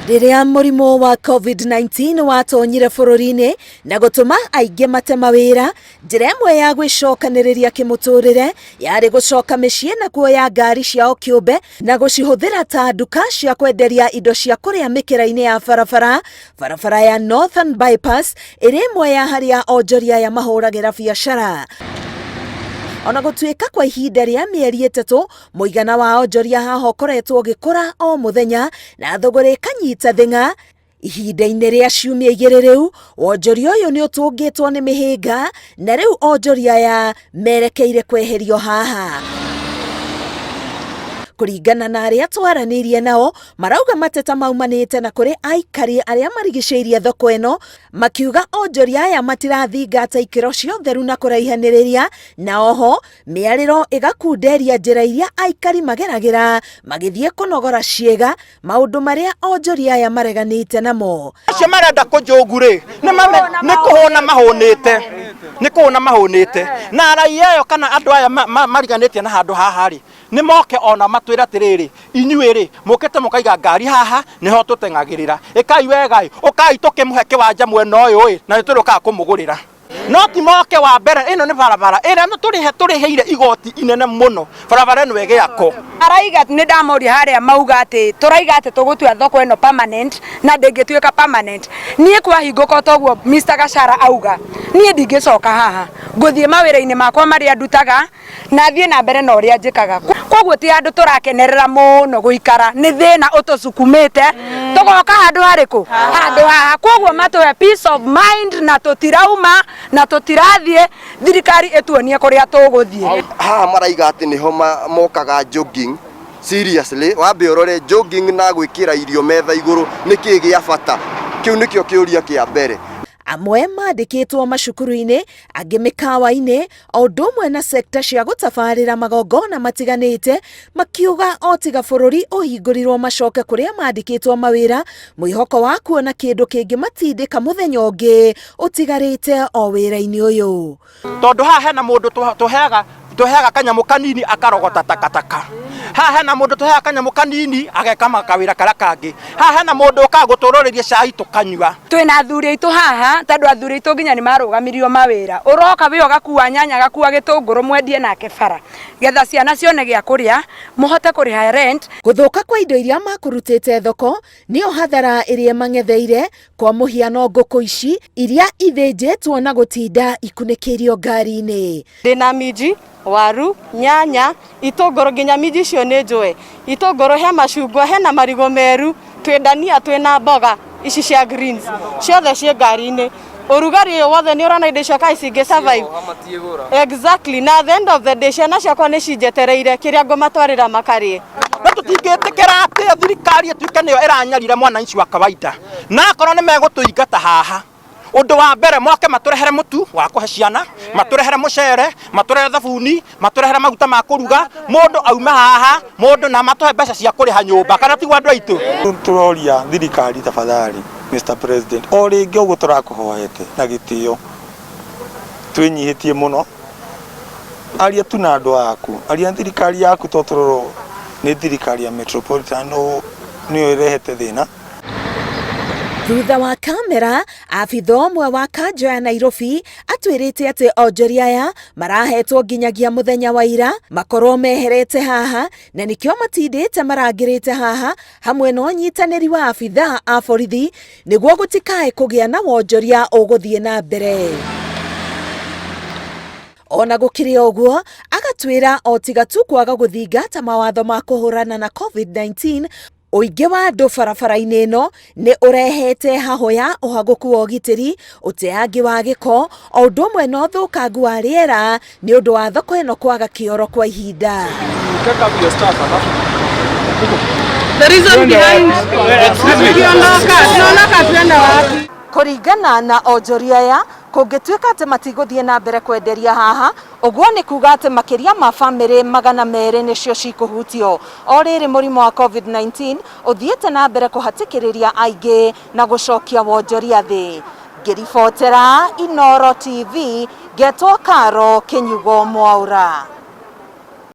Rĩrĩa mũrimũ wa COVID-19 watonyire bũrũri-inĩ na gũtũma aingĩ mate mawĩra, njĩra ĩmwe ya gwĩcokanĩrĩria kĩmũtũrĩre yarĩ gũcoka mĩciĩ na kuoya ngari ciao kĩũmbe na gũcihũthĩra ta nduka cia kwenderia indo cia kũrĩa mĩkĩra-inĩ ya barabara. Barabara ya Northern Bypass ĩrĩ ĩmwe ya harĩa onjoria aya mahũragĩra biacara. Ona gũtuĩka kwa ihinda rĩa mĩeri 3 mũigana wa onjoria haha ũkoretwo ũgĩkũra o mũthenya na thũgũrĩ ĩkanyita thĩng'a, ihinda-inĩ rĩa ciumia 2 rĩu wonjoria ũyũ nĩ ũtũngĩtwo nĩ mĩhĩnga na rĩu onjoria aya merekeire kweherio haha. Kũringana na arĩa twaranĩirie nao, marauga mateta maumanĩte na kũrĩ aikari arĩa marigicĩirie thoko ĩno, makiuga onjoria aya matirathingata ikĩro cia ũtheru na kũraihanĩrĩria, na oho mĩarĩro ĩgakunderia njĩra iria aikari mageragĩra magĩthiĩ kũnogora ciĩga, maũndũ marĩa onjoria aya mareganĩte namo. Acio marenda kũnjũngu rĩ, nĩ kũhũna mahũnĩte, nĩ kũhũna mahũnĩte. Na raia ĩyo kana andũ aya mariganĩtie na handũ haha rĩ, nĩ moke ona matwĩre atĩrĩrĩ, inyuĩ rĩ, mũkĩte mũkaiga ngari haha, nĩho tũteng'agĩrĩra. Ĩkai wega ĩ, ũkai tũkĩmũhe kĩwanja mwena ũyũ ĩ, na nĩ tũrĩũkaga kũmũgũrĩra. No ti moke wa mbere, ĩno nĩ barabara ĩrĩa tũrĩhĩire igoti inene mũno, barabara ĩno ĩgĩakwo. Araiga nĩ ndamoria harĩa mauga atĩ tũraiga atĩ tũgũtua thoko ĩno permanent na ndĩngĩtuĩka permanent. Niĩ kwahingũka toguo Mr Gachara auga, niĩ ndingĩcoka haha, ngũthiĩ mawĩra-inĩ makwa marĩa ndutaga na thiĩ na mbere na ũrĩa njĩkaga. Koguo ti handũ tũrakenerera mũno gũikara, nĩ thĩna ũtũcukumĩte tũgoka handũ harĩkũ? Handũ haha. Koguo matũhe peace of mind na tũtirauma na tũtirathiĩ, thirikari ĩtuonie kũrĩa tũgũthiĩ. Haha maraiga atĩ nĩho mokaga jogging. Seriously, wambe ũrore jogging na gwĩkĩra irio metha igũrũ nĩ kĩĩ gĩa bata? Kĩu nĩkĩo kĩũria kĩa mbere. Amwe mandĩkĩtwo macukuru-inĩ, angĩ mĩkawa-inĩ, o ũndũ ũmwe na sekta cia gũtabarĩra magongona matiganĩte, makiuga o tiga bũrũri ũhingũrirwo macoke kũrĩa mandĩkĩtwo mawĩra, mwĩhoko wa kuona kĩndũ kĩngĩmatindĩka mũthenya ũngĩ ũtigarĩte o wĩra-inĩ ũyũ. Tondũ haha hena mũndũ tũheaga kanyamũ kanini akarogota takataka. Haha hena mũndũ tũheaga kanyamũ kanini ageka kawĩra karĩa kangĩ. Haha hena mũndũ ũkaga gũtũrũrĩria cai tũkanyua. Twĩna athuri aitũ haha, tondũ athuri aitũ nginya nĩ marũgamirio mawĩra. Ũroka wĩ ũgakua nyanya, agakua gĩtũngũrũ mwendie nake bara, getha ciana cione gĩa kũrĩa, mũhote kũrĩha rent. Gũthũka kwa indo iria makũrutĩte thoko nĩyo hathara ĩrĩa mang'etheire, kwa mũhiano ngũkũ ici iria ithĩnjĩtwo na gũtinda ikunĩkĩirio ngari-inĩ. Ndĩna minji, waru, nyanya, itũngũrũ, nginya minji icio nĩ njũe. Itũngũrũ, he macungwa, hena marigũ meru, twĩ ndania, twĩna mboga ici cia greens, ciothe ciĩ ngari-inĩ. Ũrugarĩ ũyũ wothe nĩ ũrona indo icio kaĩ cingĩ survive. Exactly, na at the end of the day ciana ciakwa nĩ cinjetereire kĩrĩa ngũmatwarĩra makarĩe. Na tũtingĩtĩkĩra atĩ thirikari ĩtuĩke nĩyo ĩranyarira mwananchi wa kawaida, na akorwo nĩ megũtũingata haha, ũndũ wa mbere moke matũrehere mũtu wa kũhe ciana, matũrehere mũcere, matũrehere thabuni, matũrehere maguta ma kũruga, mũndũ aume haha, mũndũ na matũhe mbeca cia kũrĩha nyũmba, kana tiguo andũ aitũ? Tũroria thirikari tafadhali, Mr President, o rĩngĩ ũguo tũrakũhoete na gĩtĩo, twĩnyihĩtie mũno, aria tu na andũ aku, aria na thirikari yaku, tondũ tũrorwo nĩ thirikari ya Metropolitan nĩyo ĩrehete thĩna. Thutha wa kamera, abitha ũmwe wa kanjo ya Nairobi atwĩrĩte atĩ onjoria aya marahetwo nginyagia mũthenya wa ira makorwo meherete haha, na nĩkĩo matindĩte marangĩrĩte haha hamwe na ũnyitanĩri wa abitha a borithi nĩguo gũtikae kũgĩa na wonjoria ũgũthiĩ na mbere. Ona gũkĩrĩ ũguo, agatwĩra o tiga tu kwaga gũthingata mawatho ma kũhũrana na COVID-19, ũingĩ wa andũ barabara-inĩ ĩno nĩ ũrehete hahũ ya ũhagũku wa ũgitĩri, ũteangi wa gĩko, o ũndũ ũmwe na ũthũkangu wa rĩera nĩ ũndũ wa thoko ĩno kwaga kĩoro kwa ihinda. The reason behind tukiondoka, tuenda wapi? Kũringana na onjoria aya, kũngĩtuĩka atĩ matigũthiĩ na mbere kwenderia haha, ũguo nĩ kuga atĩ makĩria ma bamĩrĩ 200 nĩcio cikũhutio. O rĩrĩ mũrimũ wa COVID-19 ũthiĩte na mbere kũhatĩkĩrĩria aingĩ na gũcokia wonjoria thĩ. Ngĩribotera Inooro TV, ngetwo Karo Kĩnyugo Mwaũra.